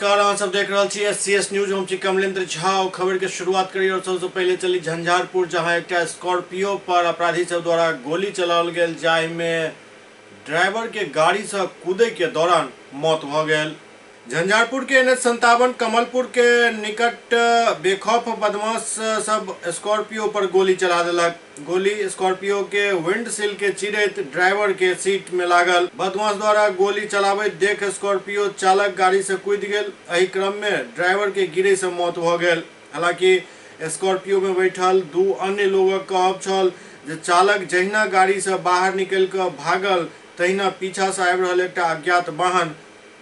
नमस्कार, अहाँ सब देख रहल छी एससीएस न्यूज। हम छी कमलेंद्र झा। और खबर के शुरुआत करी और सबसे पहले चली झंझारपुर, जहां एकटा स्कॉर्पियो पर अपराधी सब द्वारा गोली चलाओल गेल, जाहि में ड्राइवर के गाड़ी से कूदे के दौरान मौत भ गेल। झंझारपुर के एनएच 57 कमलपुर के निकट बेखौफ बदमाश सब स्कॉर्पियो पर गोली चला देलक। गोली स्कॉर्पियो के विंडशील्ड के चिरैत ड्राइवर के सीट में लागल। बदमाश द्वारा गोली चलाबैत देख स्कॉर्पियो चालक गाड़ी से कूदि गेल। एहि क्रम में ड्राइवर के गिरे से मौत भ गेल। हालांकि स्कॉर्पियो में बैठल दू अन्य लोगक कहब छल जे चालक जहिना गाड़ी से बाहर निकलि कऽ भागल तहिना पीछा से आबि रहल एकटा अज्ञात वाहन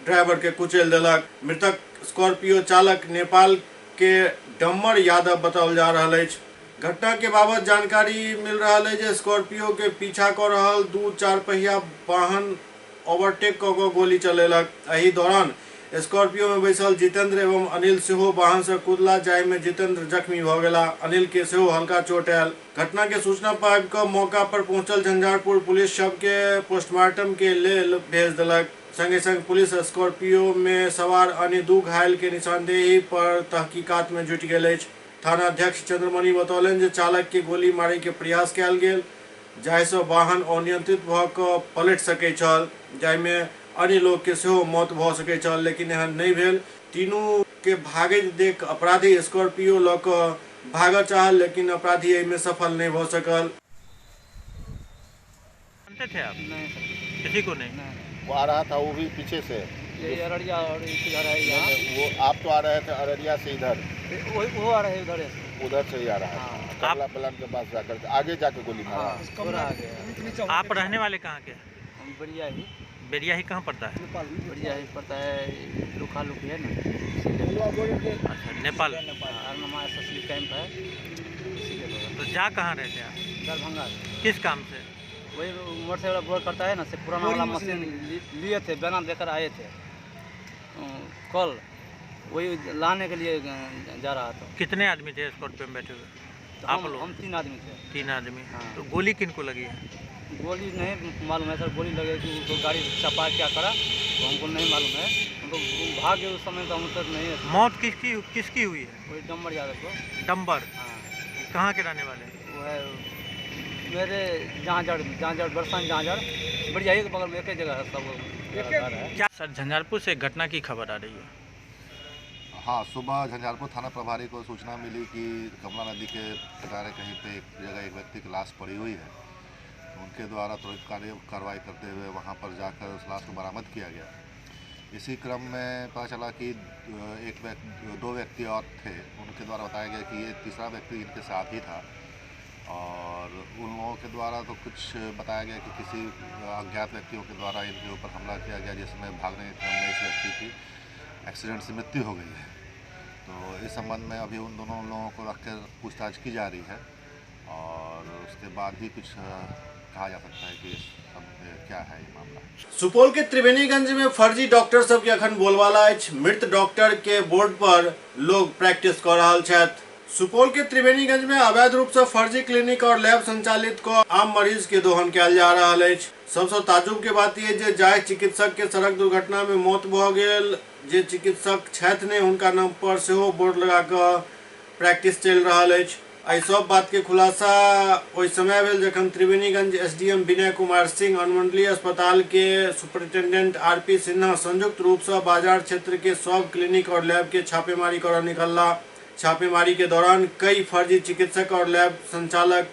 ड्राइवर के कुचलि देलक। मृतक स्कॉर्पियो चालक नेपाल के डम्मर यादव बताओल जा रहल अछि। घटना के बाबत जानकारी मिल रहल है जे स्कॉर्पियो के पीछा कऽ रहल दू चार पहिया वाहन ओवरटेक कऽ कऽ गोली चलेलक। एहि दौरान स्कॉर्पियो में बैसल जितेंद्र एवं अनिल सेहो वाहन से कूदला, जाहि में जितेंद्र जख्मी भऽ गेला। अनिल के सेहो हल्का चोट आयल। घटना के सूचना पाबि कऽ मौका पर पहुंचल झंझारपुर पुलिस शव के पोस्टमार्टम के लेल भेज देलक। संगे संग पुलिस स्कॉर्पियो में सवार अन्य दू घायल के निशानदेही पर तहकीकात में जुटि गेल अछि। थानाध्यक्ष चंद्रमणि बतौलनि जे चालक के गोली मारे के प्रयास कयल गेल, जाहिसँ वाहन अनियंत्रित भऽ कऽ पलटि सकैत छल, जाहिमे अन्य लोक के सेहो मौत भऽ सकैत छल, लेकिन एहन नहि भेल। तीनू के भागैत देख अपराधी स्कॉर्पियो लऽ कऽ भागऽ चाहल, लेकिन अपराधी एहिमे सफल नहि भऽ सकल। जानते थे आप? नहीं सर। किसी को नहीं? नहीं। वो आ रहा था, वो भी पीछे से। ये अररिया और इधर है यहाँ। नहीं, वो आप तो आ रहे थे अररिया से इधर। वही वो आ रहे हैं उधर से। उधर से ही आ रहा है। हाँ। कमला बलान के पास जाकर आगे जाके गोली मारा। हाँ, थोड़ा आगे है। आप रहने वाले कहाँ के हैं? हम बरिया ही। बेरिया ही कहाँ पड़ता है? बरिया ही पड़ता है, लुखा लुखी है ना, इसी के बगल। अच्छा, नेपाल। हाँ, अरनमा एस एस कैंप है, इसी के बगल। तो जा कहाँ रहे थे आप? दरभंगा। किस काम से? वही मोटरसाइकिल वाला बोर करता है ना, से पुराना वाला मशीन लिए थे, बना देकर आए थे कल, वही लाने के लिए जा रहा था। कितने आदमी थे स्कॉर्पियो में बैठे हुए? तो आप हम लोग? हम 3 आदमी थे। 3 आदमी। हाँ। तो गोली किनको लगी है? गोली नहीं मालूम है सर, गोली लगे कि उसको गाड़ी चपा क्या करा तो हमको नहीं मालूम है। हमको भाग गए उस समय, तो हम तो नहीं है। मौत किसकी किसकी हुई है? वही डम्बर यादव को। डम्बर? हाँ। कहाँ के रहने वाले हैं? वो है मेरे जहाँ जहाँ बरसान जहाँ बढ़िया एक बगल में एक ही जगह है सब घर है। क्या सर, झंझारपुर से एक घटना की खबर आ रही है? हाँ, सुबह झंझारपुर थाना प्रभारी को सूचना मिली कि कमला नदी के किनारे कहीं पे एक जगह एक व्यक्ति की लाश पड़ी हुई है। तो उनके द्वारा त्वरित कार्रवाई करते हुए वहाँ पर जाकर उस लाश को बरामद किया गया। इसी क्रम में पता चला कि दो व्यक्ति और थे। उनके द्वारा बताया गया कि ये तीसरा व्यक्ति इनके साथ ही था और उन लोगों के द्वारा तो कुछ बताया गया कि किसी अज्ञात व्यक्तियों के द्वारा इनके ऊपर हमला किया गया, जिसमें भागने के क्रम में इस व्यक्ति की एक्सीडेंट से मृत्यु हो गई है। तो इस संबंध में अभी उन दोनों लोगों को रखकर पूछताछ की जा रही है और उसके बाद ही कुछ कहा जा सकता है कि सब क्या है ये मामला। सुपौल के त्रिवेणीगंज में फर्जी डॉक्टर सब के अखन बोलबाला अछि। मृत डॉक्टर के बोर्ड पर लोग प्रैक्टिस कर रहल छथि। सुपौल के त्रिवेणीगंज में अवैध रूप से फर्जी क्लिनिक और लैब संचालित को आम मरीज के दोहन कयल जा रहल अछि। सबसे ताजुब के बात यह जे जाय चिकित्सक के सड़क दुर्घटना में मौत भऽ गेल, जे चिकित्सक छथि नहि हुनका नाम पर सेहो बोर्ड लगा कऽ प्रैक्टिस चलि रहल अछि। एहि सब बात के खुलासा ओहि समय भेल जखन त्रिवेणीगंज एसडीएम विनय कुमार सिंह अनुमंडलीय अस्पताल के सुपरिंटेंडेंट आरपी सिन्हा संयुक्त रूप से बाजार क्षेत्र के सब क्लिनिक और लैब के छापेमारी करऽ निकलला। छापेमारी के दौरान कई फर्जी चिकित्सक और लैब संचालक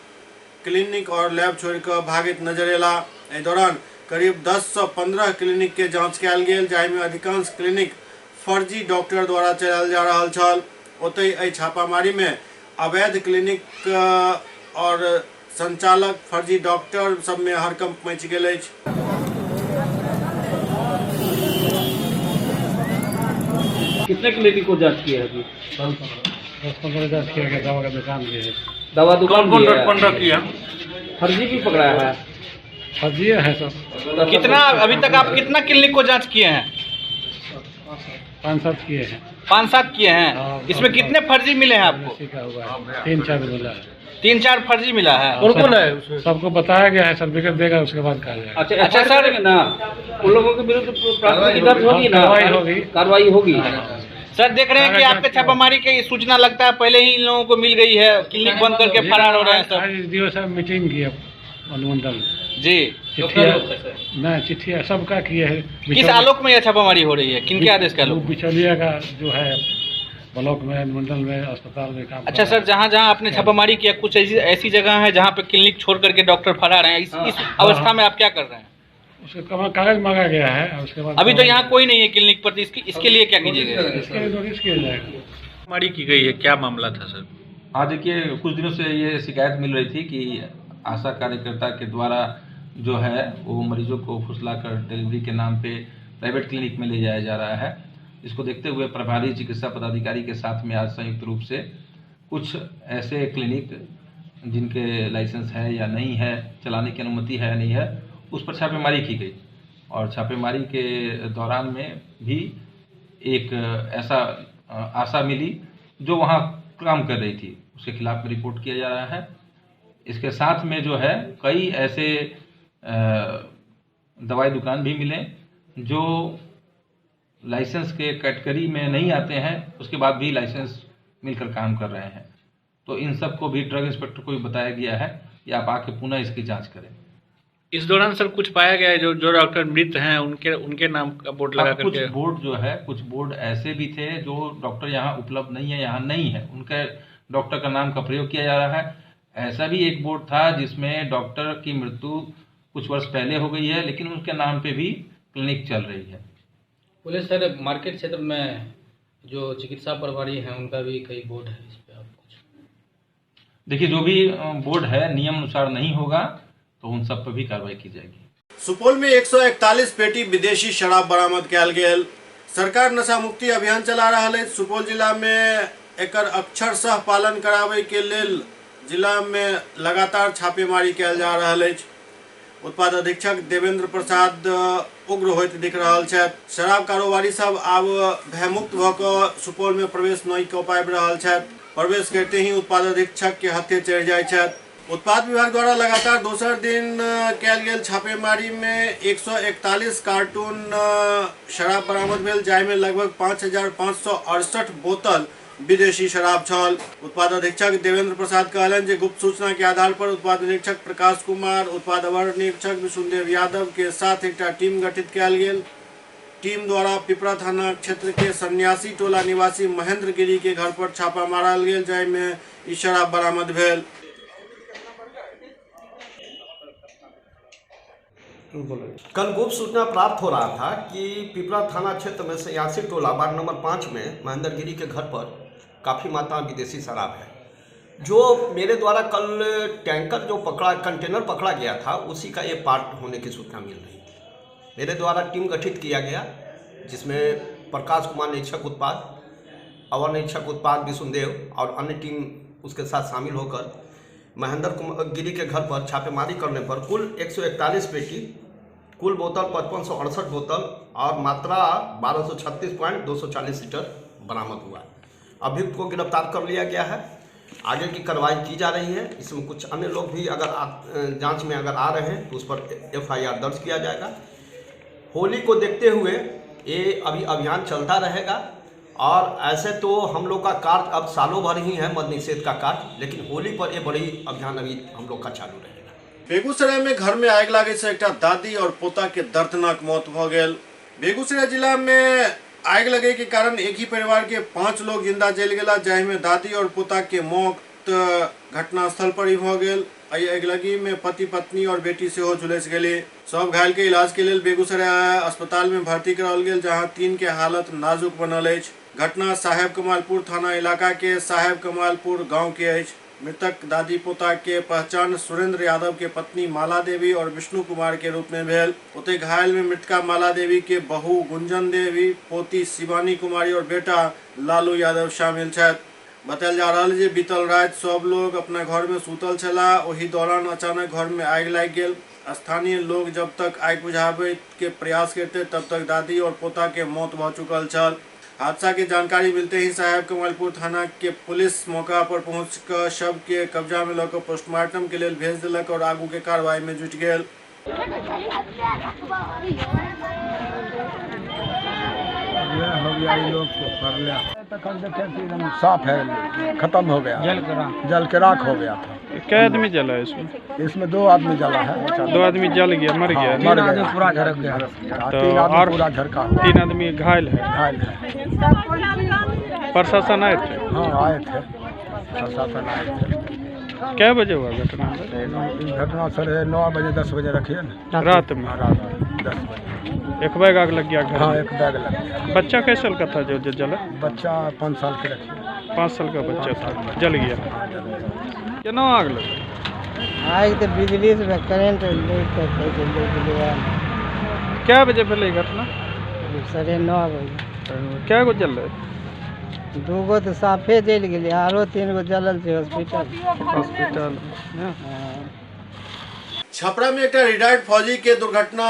क्लिनिक और लैब छोड़िकऽ भागैत नजर अयला। एहि दौरान करीब 10 से 15 क्लिनिक के जांच कयल गेल, जाहिमे अधिकांश क्लिनिक फर्जी डॉक्टर द्वारा चलायल जा रहल छल। ओतहि एहि छापामारी में अवैध क्लिनिक और संचालक फर्जी डॉक्टर सब में हड़कंप मचि गेल अछि। कितने क्लिनिक को जांच किया है अभी? 10-15 जांच किया गया, दवा का दुकान भी है। दवा दुकान भी है। 15 किया? फर्जी भी पकड़ा है। फर्जी है सब। कितना अभी तक आप कितना क्लिनिक को जांच किए हैं? 5-7 किए हैं। 5-7 किए हैं। हाँ, इसमें कितने फर्जी मिले हैं आपको? सीखा हुआ है, 3-4 मिला है। 3-4 फर्जी मिला है। कौन कौन है उसमें? सबको बताया गया है, सर्टिफिकेट देगा उसके बाद कहा जाएगा। अच्छा सर ना, उन लोगों के विरुद्ध प्राथमिकी दर्ज होगी ना? कार्रवाई होगी। सर देख रहे हैं कि आपके छापामारी की सूचना लगता है पहले ही इन लोगों को मिल गई है, क्लिनिक बंद करके फरार हो रहे हैं सब। आज साहब मीटिंग की अनुमंडल जी, चिट्ठिया चिट्ठिया सबका किए है। किस आलोक में यह छापामारी हो रही है, किनके आदेश का आलोक? बिचौलिया का जो है ब्लॉक में, मंडल में, अस्पताल में काम। अच्छा सर, जहाँ जहाँ आपने छापामारी किया कुछ ऐसी जगह है जहाँ पे क्लिनिक छोड़ करके डॉक्टर फरार हैं, इस अवस्था में आप क्या कर रहे हैं? उसके कागज मांगा गया है, उसके बाद अभी तो यहाँ कोई नहीं है क्लिनिक पर, इसके लिए क्या कीजिएगा? इसके लिए नोटिस किया जाएगा। छापामारी की गई है, क्या मामला था सर? हाँ देखिए, कुछ दिनों से ये शिकायत मिल रही थी कि आशा कार्यकर्ता के द्वारा जो है वो मरीजों को फुसलाकर डिलीवरी के नाम पे प्राइवेट क्लिनिक में ले जाया जा रहा है। इसको देखते हुए प्रभारी चिकित्सा पदाधिकारी के साथ में आज संयुक्त रूप से कुछ ऐसे क्लिनिक जिनके लाइसेंस है या नहीं है, चलाने की अनुमति है या नहीं है, उस पर छापेमारी की गई। और छापेमारी के दौरान में भी एक ऐसा आशा मिली जो वहाँ काम कर रही थी, उसके खिलाफ में रिपोर्ट किया जा रहा है। इसके साथ में जो है कई ऐसे दवाई दुकान भी मिले जो लाइसेंस के कैटेगरी में नहीं आते हैं, उसके बाद भी लाइसेंस मिलकर काम कर रहे हैं। तो इन सब को भी ड्रग इंस्पेक्टर को भी बताया गया है कि आप आके पुनः इसकी जांच करें। इस दौरान सर कुछ पाया गया है जो डॉक्टर मृत हैं उनके उनके नाम का बोर्ड लगा करके? कुछ बोर्ड जो है, कुछ बोर्ड ऐसे भी थे जो डॉक्टर यहाँ उपलब्ध नहीं है, यहाँ नहीं है, उनके डॉक्टर का नाम का प्रयोग किया जा रहा है। ऐसा भी एक बोर्ड था जिसमें डॉक्टर की मृत्यु कुछ वर्ष पहले हो गई है, लेकिन उनके नाम पे भी क्लिनिक चल रही है। पुलिस सर, मार्केट क्षेत्र में जो चिकित्सा प्रभारी हैं उनका भी कई बोर्ड है, इस पर आप कुछ देखिए, जो भी बोर्ड है नियम अनुसार नहीं होगा तो उन सब पर भी कार्रवाई की जाएगी। सुपौल में 141 पेटी विदेशी शराब बरामद कयल गेल। सरकार नशा मुक्ति अभियान चला रहा है। सुपौल जिला में एकर अक्षरशः पालन करावे के लेल जिला में लगातार छापेमारी कयल जा रहा है। उत्पाद अधीक्षक देवेंद्र प्रसाद उग्र होइत दिख रहा छथि। शराब कारोबारी सब आब भयमुक्त भ क सुपौल में प्रवेश नहीं क पाबि रहल छथि। प्रवेश करते ही उत्पाद अधीक्षक के हथे चढ़ि जाइत छथि। उत्पाद विभाग द्वारा लगातार दोसर दिन कयल गेल छापेमारी में 141 कार्टून शराब बरामद भेल, जाहिमे लगभग 5568 बोतल विदेशी शराब छल। उत्पाद अधीक्षक देवेंद्र प्रसाद कहलनि जे गुप्त सूचना के आधार पर उत्पाद अधीक्षक प्रकाश कुमार, उत्पाद अवर निरीक्षक विष्णुदेव यादव के साथ एकटा टीम गठित कयल गेल। टीम द्वारा पिपरा थाना क्षेत्र के सन्यासी टोला निवासी महेंद्र गिरी के घर पर छापा मारल गेल, जाहिमे ई शराब बरामद भेल। कल गुप्त सूचना प्राप्त हो रहा था कि पिपरा थाना क्षेत्र में सयासी टोला वार्ड नंबर 5 में महेंद्र गिरी के घर पर काफ़ी मात्रा में विदेशी शराब है। जो मेरे द्वारा कल टैंकर जो पकड़ा, कंटेनर पकड़ा गया था, उसी का ये पार्ट होने की सूचना मिल रही थी। मेरे द्वारा टीम गठित किया गया, जिसमें प्रकाश कुमार निरीक्षक उत्पाद, अवर निरीक्षक उत्पाद विष्णुदेव और अन्य टीम उसके साथ शामिल होकर महेंद्र कुमार गिरी के घर पर छापेमारी करने पर कुल 141 पेटी, कुल बोतल 5568 बोतल और मात्रा 1236.240 लीटर बरामद हुआ। अभियुक्त को गिरफ्तार कर लिया गया है। आगे की कार्रवाई की जा रही है। इसमें कुछ अन्य लोग भी अगर जांच में अगर आ रहे हैं तो उस पर एफआईआर दर्ज किया जाएगा। होली को देखते हुए ये अभी अभियान चलता रहेगा और ऐसे तो हम लोग का कार्य अब सालों भर ही है मद निषेध का कार्य, लेकिन होली पर ये बड़ी अभियान अभी हम लोग का चालू रहेगा। बेगूसराय में घर में आगि लागे से एकटा दादी और पोता के दर्दनाक मौत भ गेल। बेगूसराय जिला में आगि लगे के कारण एक ही परिवार के 5 लोग जिंदा जल गेला, जाहिमे दादी और पोता के मौत घटनास्थल पर ही भ गेल। एहि अगिलगी में पति पत्नी और बेटी सेहो झुलसि गेली। सब घायल के इलाज के लेल बेगूसराय अस्पताल में भर्ती कराओल गेल, जहां 3 के हालत नाजुक बनल अछि। घटना साहेब कमालपुर थाना इलाका के साहेब कमालपुर गांव के अछि। मृतक दादी पोता के पहचान सुरेंद्र यादव के पत्नी माला देवी और विष्णु कुमार के रूप में भेल। ओते घायल में मृतका माला देवी के बहू गुंजन देवी, पोती शिवानी कुमारी और बेटा लालू यादव शामिल छथि। बतायल जा रहा जे बीतल रात सब लोग अपना घर में सुतल छला, ओही दौरान अचानक घर में आगि लागि गेल। स्थानीय लोग जब तक आगि बुझाबे के प्रयास करते तब तक दादी और पोता के मौत भ चुकल छल। हादसा के जानकारी मिलते ही साहेब कमलपुर थाना के पुलिस मौका पर पहुंच कर शव के कब्जा में लऽ कऽ पोस्टमार्टम के लेल भेज देलक और आगू के कार्रवाई में जुटि गेल। साफ है, खत्म हो गया, जल के राख हो गया था। क्या आदमी जला है इसमें? इसमें 2 आदमी जला है। 2 आदमी जल गया, मर गया, मर गया, पूरा झरक गया। तो 3 आदमी और पूरा झरका, 3 आदमी घायल है। घायल है। प्रशासन आए थे? हाँ, आए थे, प्रशासन आए थे। क्या बजे हुआ घटना? घटना सर 9 बजे 10 बजे रखिए ना, रात में। रात में 10 बजे। एक बैग आग लग गया घर? हाँ, एक बैग लग गया। बच्चा कैसे साल का था जो जला? बच्चा 5 साल के रखिए। 5 साल का बच्चा था, जल गया। केना आग लग? आग तो बिजली से करेंट। क्या बजे भेलै घटना? 9:30 बजे। क्या गो जल रहे? 2 गो तो साफे जल गेलै, आरो 3 गो जलल छै हॉस्पिटल। हॉस्पिटल। छपरा में एक रिटायर्ड फौजी के दुर्घटना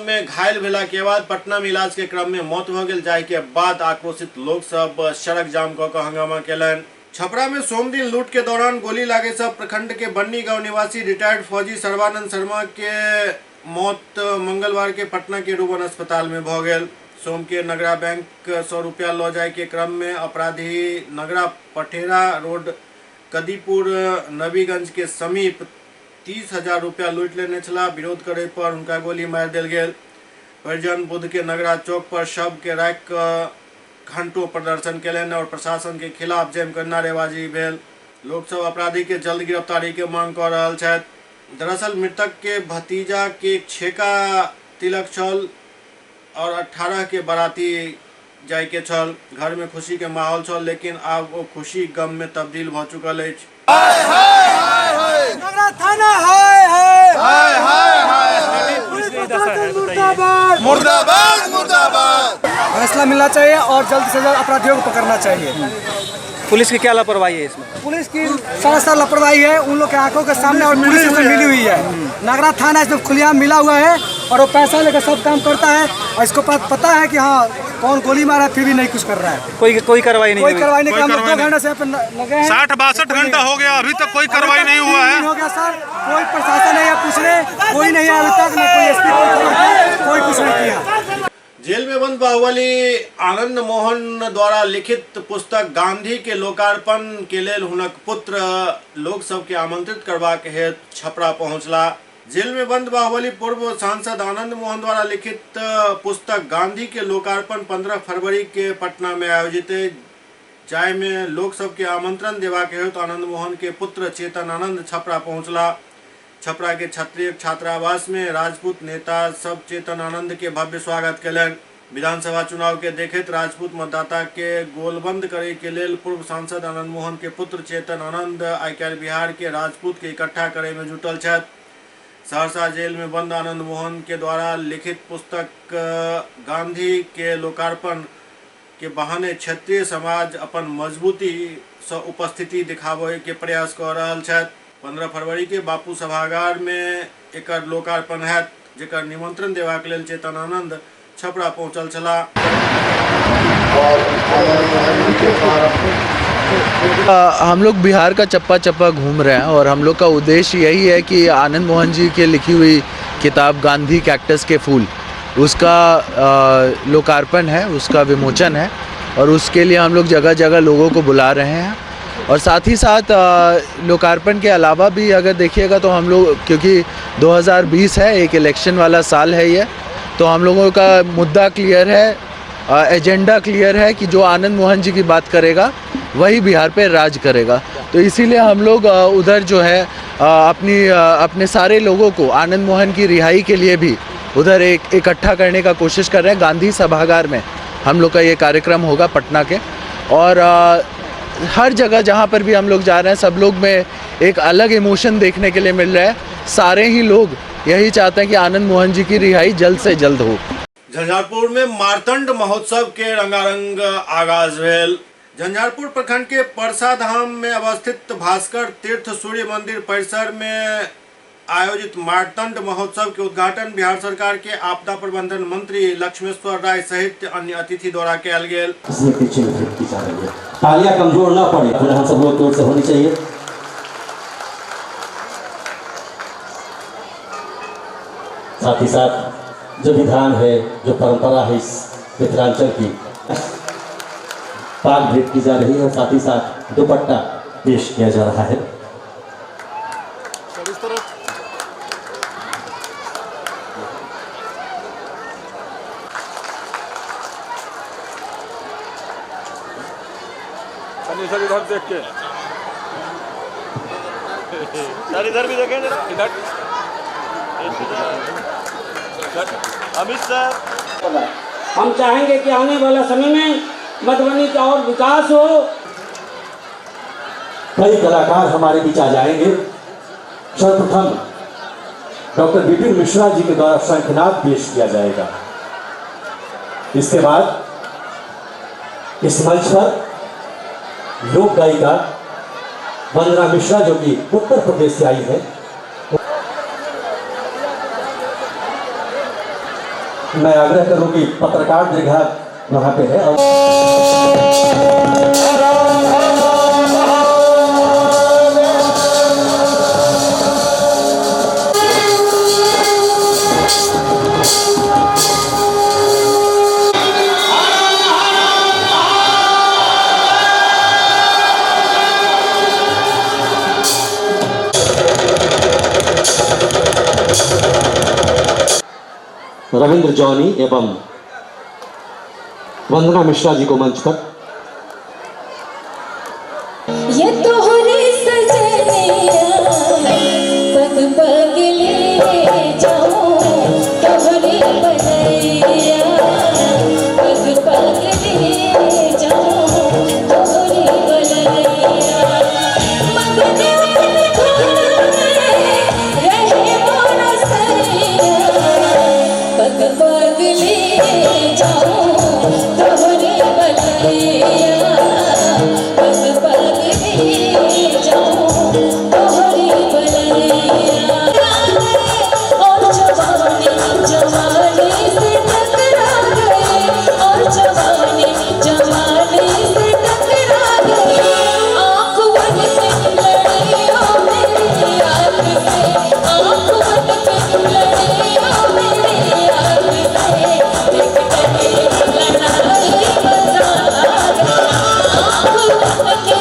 में घायल भेला के बाद पटना में इलाज के क्रम में मौत भ गेल, जाहि के बाद आक्रोशित लोग सब सड़क जाम क के हंगामा केलनि। छपरा में सोमदिन लूट के दौरान गोली लागे से प्रखंड के बन्नी गांव निवासी रिटायर्ड फौजी सर्वानंद शर्मा के मौत मंगलवार के पटना के रूबन अस्पताल में भ गेल। सोम के नगरा बैंक 100 रुपया लऽ जाय के क्रम में अपराधी नगरा पठेरा रोड कदीपुर नबीगंज के समीप 30,000 रुपया लूटि लेने छलाह। विरोध करे पर हुनका गोली मारि देल गेल। परिजन बुध के नगरा चौक पर शव के राखि कऽ घंटों प्रदर्शन केलनि और प्रशासन के खिलाफ जमिकऽ नारेबाजी भेल। लोक सब अपराधी के जल्द गिरफ्तारी के मांग कऽ रहल छथि। दरअसल मृतक के भतीजा के छेका तिलक छल और 18 के बाराती जाय के छल। घर में खुशी के माहौल छल, लेकिन आब ओ खुशी गम में तब्दील भ चुकल अछि। मुर्दाबाद मुर्दाबाद। फैसला मिलना चाहिए और जल्द से जल्द अपराधियों को पकड़ना चाहिए। पुलिस की क्या लापरवाही है इसमें? पुलिस की सरासर लापरवाही है, उन लोग के आंखों के सामने और पुलिस इसमें मिली हुई है। नगरा थाना इसमें खुलेआम मिला हुआ है और वो पैसा लेकर सब काम करता है और इसको पता है कि हाँ कौन गोली मारा, फिर भी नहीं कुछ कर रहा है। कोई कार्रवाई नहीं, कोई कार्रवाई नहीं। हम 2 घंटे से लगे हैं, 60-62 घंटा हो गया, अभी तक कोई कार्रवाई नहीं हुआ है। हो गया सर, कोई प्रशासन नहीं है पूछने, कोई नहीं है अभी तक, न कोई एसपी, कोई कुछ नहीं किया। जेल में बंद बाहुबली आनंद मोहन द्वारा लिखित पुस्तक गांधी के लोकार्पण के लेल हुनक पुत्र लोक सबके आमंत्रित करबाक हेतु छपरा पहुंचला। जेल में बंद बाहुबली पूर्व सांसद आनंद मोहन द्वारा लिखित पुस्तक गांधी के लोकार्पण 15 फरवरी के पटना में आयोजित, जाहि में लोक सबके आमंत्रण देबाक हेतु आनंद मोहन के पुत्र चेतन आनंद छपरा पहुंचला। छपरा के क्षत्रिय छात्रावास में राजपूत नेता सब चेतन आनंद के भव्य स्वागत केलनि। विधानसभा चुनाव के देखैत राजपूत मतदाता के गोलबंद करे के लेल पूर्व सांसद आनंद मोहन के पुत्र चेतन आनंद आइ काल्हि बिहार के राजपूत के इकट्ठा करे में जुटल छथि। सहरसा जेल में बंद आनंद मोहन के द्वारा लिखित पुस्तक गांधी के लोकार्पण के बहाने क्षत्रिय समाज अपन मजबूती से उपस्थिति दिखाबय के प्रयास कऽ रहल छथि। 15 फरवरी के बापू सभागार में एकर लोकार्पण हैत, जेकर निमंत्रण देबाक लेल चेतन आनंद छपरा पहुंचल छलाह। हम लोग बिहार का चप्पा चप्पा घूम रहे हैं और हम लोग का उद्देश्य यही है कि आनंद मोहन जी के लिखी हुई किताब गांधी कैक्टस के फूल, उसका लोकार्पण है, उसका विमोचन है और उसके लिए हम लोग जगह जगह लोगों को बुला रहे हैं। और साथ ही साथ लोकार्पण के अलावा भी अगर देखिएगा तो हम लोग, क्योंकि 2020 है, एक इलेक्शन वाला साल है ये, तो हम लोगों का मुद्दा क्लियर है, एजेंडा क्लियर है कि जो आनंद मोहन जी की बात करेगा वही बिहार पे राज करेगा। तो इसीलिए हम लोग उधर जो है अपने सारे लोगों को आनंद मोहन की रिहाई के लिए भी उधर एक इकट्ठा करने का कोशिश कर रहे हैं। गांधी सभागार में हम लोग का ये कार्यक्रम होगा पटना के, और हर जगह जहाँ पर भी हम लोग जा रहे हैं सब लोग में एक अलग इमोशन देखने के लिए मिल रहा है। सारे ही लोग यही चाहते हैं कि आनंद मोहन जी की रिहाई जल्द से जल्द हो। झंझारपुर में मार्तंड महोत्सव के रंगारंग आगाज भेल। झंझारपुर प्रखंड के परसा धाम में अवस्थित भास्कर तीर्थ सूर्य मंदिर परिसर में आयोजित मार्तंड महोत्सव के उद्घाटन बिहार सरकार के आपदा प्रबंधन मंत्री लक्ष्मेश्वर राय सहित अन्य अतिथि द्वारा कयल गेल। स्मृति चिन्ह भेंट की जा रही है। तालियां कमजोर ना पड़े, पुनः हम सब लोग की ओर से होनी चाहिए। साथ ही साथ जो विधान है, जो परंपरा है इस मिथिलांचल की, पाग भेंट की जा रही है और साथ ही साथ दुपट्टा पेश किया जा रहा है। सर इधर देख के, सर इधर भी देखें जरा, इधर अमित सर। हम चाहेंगे कि आने वाला समय में मधुबनी का और विकास हो। कई कलाकार हमारे बीच आ जाएंगे। सर्वप्रथम डॉक्टर विपिन मिश्रा जी के द्वारा शंखनाद पेश किया जाएगा। इसके बाद इस मंच पर लोक गायिका वंदना मिश्रा जो कि उत्तर प्रदेश से आई है, मैं आग्रह करूं कि पत्रकार दीर्घा वहां पे है। और रविंद्र जॉनी एवं वंदना मिश्रा जी को मंच पर। ये तो सजनिया पग पग ले जाऊं तोहरे बनैया, पग पग ले जाऊं तोहरे बनैया, मगन रहे मोरा सैया, पग पग ले जाऊं तोहरे बनैया, पग पग ले जाऊं तोहरे बनैया। और जवानी जवानी से टकरा गए, और जवानी जवानी से टकरा गए, आँख बन के लड़ी हो मेरी आँख से, आँख बन के लड़ी हो मेरी आँख से, देख के लड़ाई मजा आ गया, आँख बन के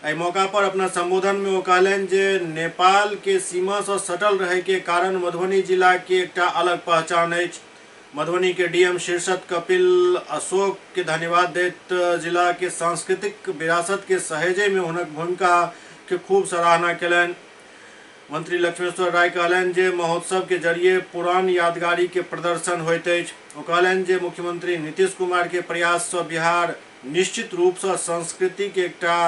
एहि मौका पर अपना संबोधन में ओ कहलनि जे नेपाल के सीमा से सटल रहे के कारण मधुबनी जिला के एकटा अलग पहचान अछि। मधुबनी के डीएम शीर्षत कपिल अशोक के धन्यवाद दैत जिला के सांस्कृतिक विरासत के सहेजे में हुनक भूमिका के खूब सराहना केलनि। मंत्री लक्ष्मेश्वर राय कहलनि जे महोत्सव के जरिए पुरान यादगारी के प्रदर्शन होइत अछि। ओ कहलनि जे मुख्यमंत्री नीतीश कुमार के प्रयास सँ बिहार निश्चित रूप सँ संस्कृति के एकटा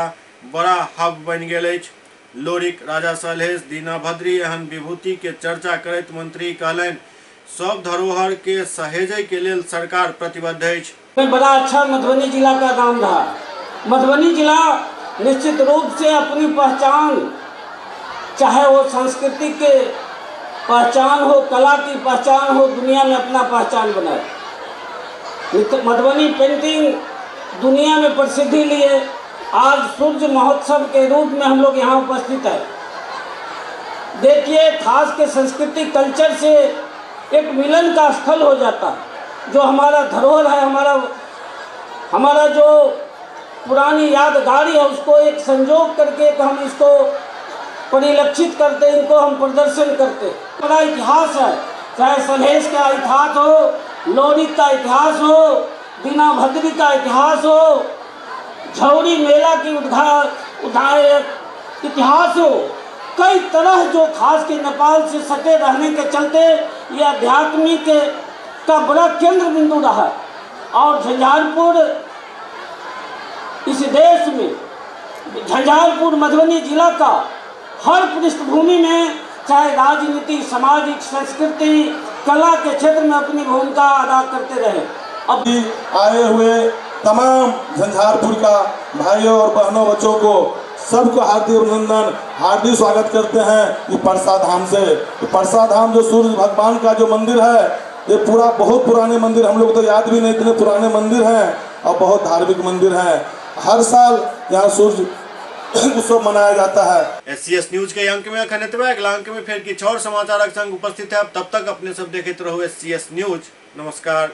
बड़ा हब बनि गेल अछि। लोरिक, राजा सलहेश, दीनाभद्री एहन विभूति के चर्चा करैत मंत्री कहलनि सब धरोहर के सहेजय के लेल सरकार प्रतिबद्ध अछि। में बड़ा अच्छा मधुबनी जिला का नाम रहा। मधुबनी जिला निश्चित रूप से अपनी पहचान, चाहे वो संस्कृति के पहचान हो, कला की पहचान हो, दुनिया में अपना पहचान बनाए। मधुबनी पेंटिंग दुनिया में प्रसिद्धि लिए आज सूर्य महोत्सव के रूप में हम लोग यहाँ उपस्थित हैं। देखिए, खास के संस्कृति कल्चर से एक मिलन का स्थल हो जाता है। जो हमारा धरोहर है, हमारा जो पुरानी यादगारी है, उसको एक संजोग करके एक हम इसको परिलक्षित करते हैं, इनको हम प्रदर्शन करते हैं। बड़ा इतिहास है, चाहे सलहेश का इतिहास हो, लोरिक का इतिहास हो, दीनाभद्री का इतिहास हो, झौरी मेला की उद्धार इतिहास हो, कई तरह जो खास के नेपाल से सटे रहने के चलते ये आध्यात्मिक का बड़ा केंद्र बिंदु रहा है। और झंझारपुर इस देश में, झंझारपुर मधुबनी जिला का हर पृष्ठभूमि में, चाहे राजनीति, सामाजिक, संस्कृति, कला के क्षेत्र में अपनी भूमिका अदा करते रहे। अब आए हुए तमाम झंझारपुर का भाइयों और बहनों, बच्चों को सबको हार्दिक अभिनंदन, हार्दिक स्वागत करते हैं ये परसा धाम से। परसा धाम जो सूर्य भगवान का जो मंदिर है, ये पूरा बहुत पुराने मंदिर, हम लोग तो याद भी नहीं इतने पुराने मंदिर हैं और बहुत धार्मिक मंदिर हैं। हर साल यहाँ सूर्य उत्सव मनाया जाता है। एससीएस न्यूज के अंक में अखन एतबे। अगला अंक में फिर किछु और समाचारक संग उपस्थित है। तब तक अपने सब देखते रहो एससीएस न्यूज। नमस्कार।